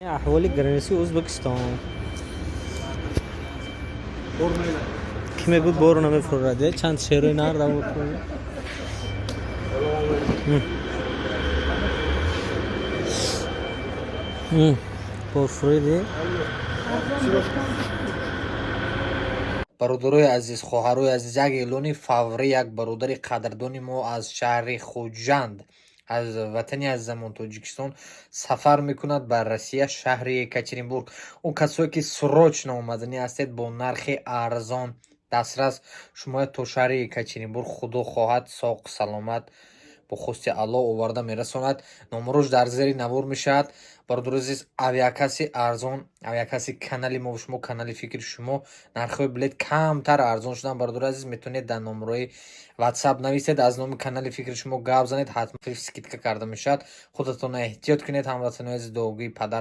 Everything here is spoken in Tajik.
Аҳволи граница и Ӯзбекистон. Ки мегӯд, боро намефурад, чанд шерои нар дар. Борфурӯди. Бародарои азиз, хоҳарои азиз, як эълони фаврӣ. Як бародари қадрдони мо аз шаҳри Хуҷанд, аз ватани азизамон Тоҷикистон сафар мекунад ба Россия, шаҳри Екатеринбург. Он касое ки срочно омаданӣ ҳастед, бо нархи арзон дастрас шумо то шаҳри Екатеринбург, худо хоҳад, соқ саломат, бо хости Аллоҳ оварда мерасонад. Номарош дар зери навор мешавад. Бародари азиз, авиакасси арзон, авиакасси канали мо, шумо, канали фикри шумо, нархҳои билет камтар арзон шудан. Бародари азиз, метавонед дар номерои WhatsApp нависед, аз номи канали фикри шумо гап занед, ҳатман скидка карда мешавад. Худатон эҳтиёт кунед, ҳамватанои азиз, дуогӯи падар.